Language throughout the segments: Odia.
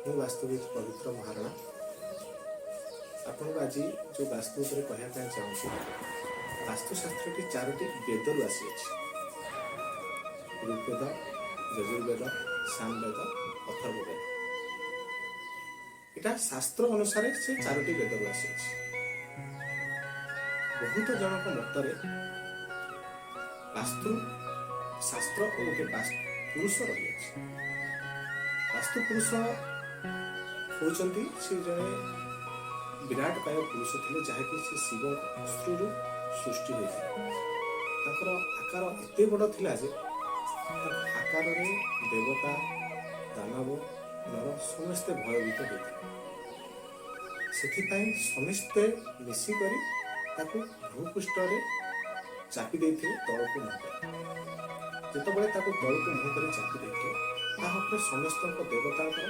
ମୁଁ ବାସ୍ତୁବିତ୍ ପବିତ୍ର ମହାରଣା। ଆପଣଙ୍କୁ ଆଜି ଯେଉଁ ବାସ୍ତୁ ଉପରେ କହିବା ପାଇଁ ଚାହୁଁଛି, ବାସ୍ତୁଶାସ୍ତ୍ରଟି ଚାରୋଟି ବେଦରୁ ଆସିଅଛି: ଋଗ୍ବେଦ, ଯଜୁର୍ବେଦ, ସାମବେଦ, ଅଥର୍ବବେଦ। ଏଟା ଶାସ୍ତ୍ର ଅନୁସାରେ ସେ ଚାରୋଟି ବେଦରୁ ଆସିଅଛି। ବହୁତ ଜଣଙ୍କ ମତରେ ବାସ୍ତୁ ଶାସ୍ତ୍ର ଓ ଗୋଟେ ବାସ୍ତୁ ପୁରୁଷ ରହିଅଛି। ବାସ୍ତୁ ପୁରୁଷ ହେଉଛନ୍ତି, ସେ ଜଣେ ବିରାଟ କାୟ ପୁରୁଷ ଥିଲେ, ଯାହାକି ସେ ଶିବଙ୍କ ଅଶ୍ରୁରୁ ସୃଷ୍ଟି ହୋଇଥିଲେ। ତାଙ୍କର ଆକାର ଏତେ ବଡ଼ ଥିଲା ଯେ ତାଙ୍କ ଆକାରରେ ଦେବତା, ଦାନବ, ନର ସମସ୍ତେ ଭୟଭୀତ ହୋଇଥିଲେ। ସେଥିପାଇଁ ସମସ୍ତେ ମିଶିକରି ତାକୁ ଭୂପୃଷ୍ଠରେ ଚାପି ଦେଇଥିଲେ ତଳକୁ ମୁହଁ କରି। ଯେତେବେଳେ ତାକୁ ତଳକୁ ମୁହଁ କରି ଚାପି ଦେଇଥିଲେ, ତାହା ଉପରେ ସମସ୍ତଙ୍କ ଦେବତାଙ୍କର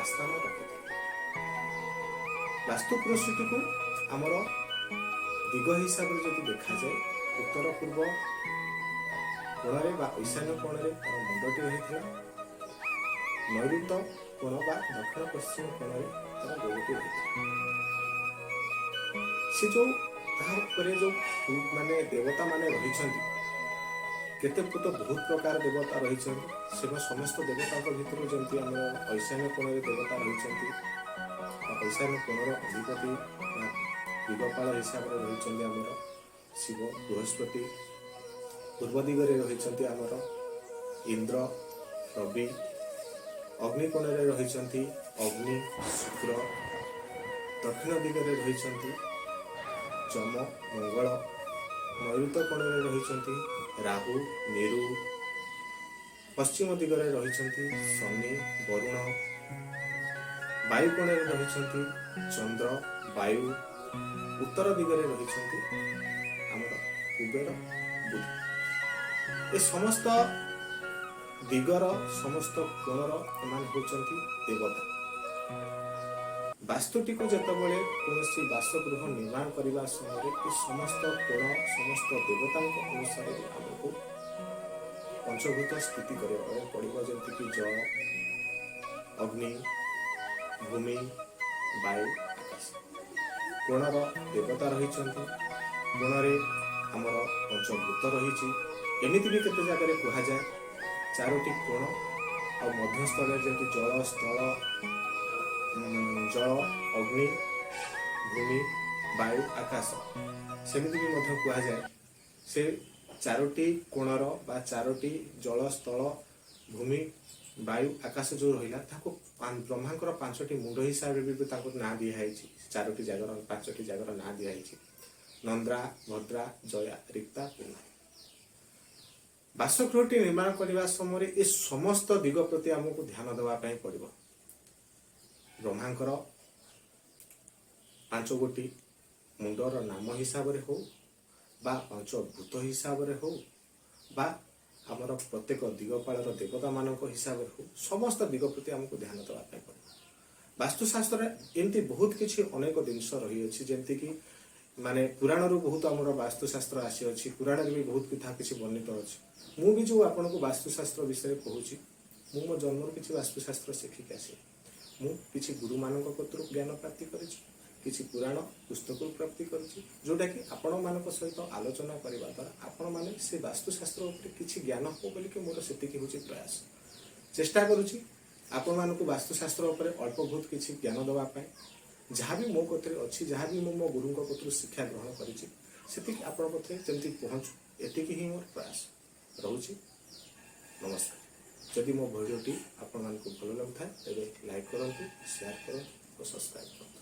ଆସ୍ଥାନ ରଖିଥିଲେ। ବାସ୍ତୁ ପୁରୁଷଟିକୁ ଆମର ଦିଗ ହିସାବରେ ଯଦି ଦେଖାଯାଏ, ଉତ୍ତର ପୂର୍ବ କୋଣରେ ବା ଐଶାନ୍ୟ କୋଣରେ ତାର ମୁଣ୍ଡଟି ରହିଥିଲା, ନୈଋତ କୋଣ ବା ଦକ୍ଷିଣ ପଶ୍ଚିମ କୋଣରେ ତାର ଗୋଡ଼ଟି ରହିଥିଲା। ସେ ଯୋଉ ତାହା ଉପରେ ଯୋଉ ମାନେ ଦେବତା ମାନେ ରହିଛନ୍ତି, କେତେ ତ ବହୁତ ପ୍ରକାର ଦେବତା ରହିଛନ୍ତି। ସେ ସମସ୍ତ ଦେବତାଙ୍କ ଭିତରୁ ଯେମିତି ଆମର ଐଶାନ୍ୟ କୋଣରେ ଦେବତା ରହିଛନ୍ତି ବା ଐଶାନ୍ୟ କୋଣର ଅଧିପତି ବା ଦିଗପାଳ ହିସାବରେ ରହିଛନ୍ତି ଆମର ଶିବ, ବୃହସ୍ପତି। ପୂର୍ବ ଦିଗରେ ରହିଛନ୍ତି ଆମର ଇନ୍ଦ୍ର, ରବି। ଅଗ୍ନି କୋଣରେ ରହିଛନ୍ତି ଅଗ୍ନି, ଶୁକ୍ର। ଦକ୍ଷିଣ ଦିଗରେ ରହିଛନ୍ତି ଯମ, ମଙ୍ଗଳ। ନୈଋତ କୋଣରେ ରହିଛନ୍ତି ରାହୁ, ନିରୁ। ପଶ୍ଚିମ ଦିଗରେ ରହିଛନ୍ତି ଶନି, ବରୁଣ। ବାୟୁ କୋଣରେ ରହିଛନ୍ତି ଚନ୍ଦ୍ର, ବାୟୁ। ଉତ୍ତର ଦିଗରେ ରହିଛନ୍ତି ଆମର କୁବେର, ବୁଧ। ଏ ସମସ୍ତ ଦିଗର, ସମସ୍ତ କୋଣର ଏମାନେ ହେଉଛନ୍ତି ଦେବତା। ବାସ୍ତୁଟିକୁ ଯେତେବେଳେ କୌଣସି ବାସଗୃହ ନିର୍ମାଣ କରିବା ସମୟରେ ଏ ସମସ୍ତ କୋଣ, ସମସ୍ତ ଦେବତାଙ୍କ ଅନୁସାରେ ଆମକୁ ପଞ୍ଚଭୂତ ସ୍ଥିତି କରିବା ପାଇଁ ପଡ଼ିବ, ଯେମିତିକି ଜଳ, ଅଗ୍ନି, ଭୂମି, ବାୟୁ, ଆକାଶ। କୋଣର ଦେବତା ରହିଛନ୍ତି, କୋଣରେ ଆମର ପଞ୍ଚଭୂତ ରହିଛି। ଏମିତି ବି କେତେ ଜାଗାରେ କୁହାଯାଏ, ଚାରୋଟି କୋଣ ଆଉ ମଧ୍ୟସ୍ଥଳରେ ଯେମିତି ଜଳ, ସ୍ଥଳ, ଜଳ, ଅଗ୍ନି, ଭୂମି, ବାୟୁ, ଆକାଶ, ସେମିତି ବି ମଧ୍ୟ କୁହାଯାଏ। ସେ ଚାରୋଟି କୋଣର ବା ଚାରୋଟି ଜଳ, ସ୍ଥଳ, ଭୂମି, ବାୟୁ, ଆକାଶ ଯୋଉ ରହିଲା, ତାକୁ ବ୍ରହ୍ମାଙ୍କର ପାଞ୍ଚଟି ମୁଣ୍ଡ ହିସାବରେ ବି ତାଙ୍କୁ ନାଁ ଦିଆହେଇଛି। ଚାରୋଟି ଜାଗାର, ପାଞ୍ଚଟି ଜାଗାର ନାଁ ଦିଆହେଇଛି: ନନ୍ଦ୍ରା, ଭଦ୍ରା, ଜୟା, ରିକ୍ତା, ପୂର୍ଣ୍ଣା। ବାସଗୃହଟି ନିର୍ମାଣ କରିବା ସମୟରେ ଏ ସମସ୍ତ ଦିଗ ପ୍ରତି ଆମକୁ ଧ୍ୟାନ ଦେବା ପାଇଁ ପଡ଼ିବ। ବ୍ରହ୍ମାଙ୍କର ପାଞ୍ଚ ଗୋଟି ମୁଣ୍ଡର ନାମ ହିସାବରେ ହଉ ବା ପାଞ୍ଚ ଭୂତ ହିସାବରେ ହଉ ବା ଆମର ପ୍ରତ୍ୟେକ ଦିଗପାଳର ଦେବତାମାନଙ୍କ ହିସାବରେ ହଉ, ସମସ୍ତ ଦିଗ ପ୍ରତି ଆମକୁ ଧ୍ୟାନ ଦେବା ପାଇଁ ପଡ଼ିବ। ବାସ୍ତୁଶାସ୍ତ୍ରରେ ଏମିତି ବହୁତ କିଛି ଅନେକ ଜିନିଷ ରହିଅଛି, ଯେମିତିକି ମାନେ ପୁରାଣରୁ ବହୁତ ଆମର ବାସ୍ତୁଶାସ୍ତ୍ର ଆସିଅଛି। ପୁରାଣରେ ବି ବହୁତ କଥା କିଛି ବର୍ଣ୍ଣିତ ଅଛି। ମୁଁ ବି ଯୋଉ ଆପଣଙ୍କୁ ବାସ୍ତୁଶାସ୍ତ୍ର ବିଷୟରେ କହୁଛି, ମୁଁ ମୋ ଜନ୍ମରୁ କିଛି ବାସ୍ତୁଶାସ୍ତ୍ର ଶିଖିକି ଆସିନି। ମୁଁ କିଛି ଗୁରୁମାନଙ୍କ କତରୁ ଜ୍ଞାନ ପ୍ରାପ୍ତି କରିଛି, କିଛି ପୁରାଣ ପୁସ୍ତକରୁ ପ୍ରାପ୍ତି କରିଛି, ଯୋଉଟାକି ଆପଣମାନଙ୍କ ସହିତ ଆଲୋଚନା କରିବା ଦ୍ୱାରା ଆପଣମାନେ ସେ ବାସ୍ତୁଶାସ୍ତ୍ର ଉପରେ କିଛି ଜ୍ଞାନ ହବ ବୋଲିକି ମୋର ସେତିକି ହେଉଛି ପ୍ରୟାସ। ଚେଷ୍ଟା କରୁଛି ଆପଣମାନଙ୍କୁ ବାସ୍ତୁଶାସ୍ତ୍ର ଉପରେ ଅଳ୍ପ ବହୁତ କିଛି ଜ୍ଞାନ ଦେବା ପାଇଁ। ଯାହା ବି ମୋ କତିରେ ଅଛି, ଯାହା ବି ମୁଁ ମୋ ଗୁରୁଙ୍କ କତିରୁ ଶିକ୍ଷା ଗ୍ରହଣ କରିଛି, ସେତିକି ଆପଣଙ୍କ କତିରେ ଯେମିତି ପହଞ୍ଚୁ, ଏତିକି ହିଁ ମୋର ପ୍ରୟାସ ରହୁଛି। ନମସ୍କାର। ଯଦି ମୋ ଭିଡ଼ିଓଟି ଆପଣମାନଙ୍କୁ ଭଲ ଲାଗୁଥାଏ, ତେବେ ଲାଇକ୍ କରନ୍ତୁ, ସେୟାର କରନ୍ତୁ ଓ ସବସ୍କ୍ରାଇବ୍ କରନ୍ତୁ।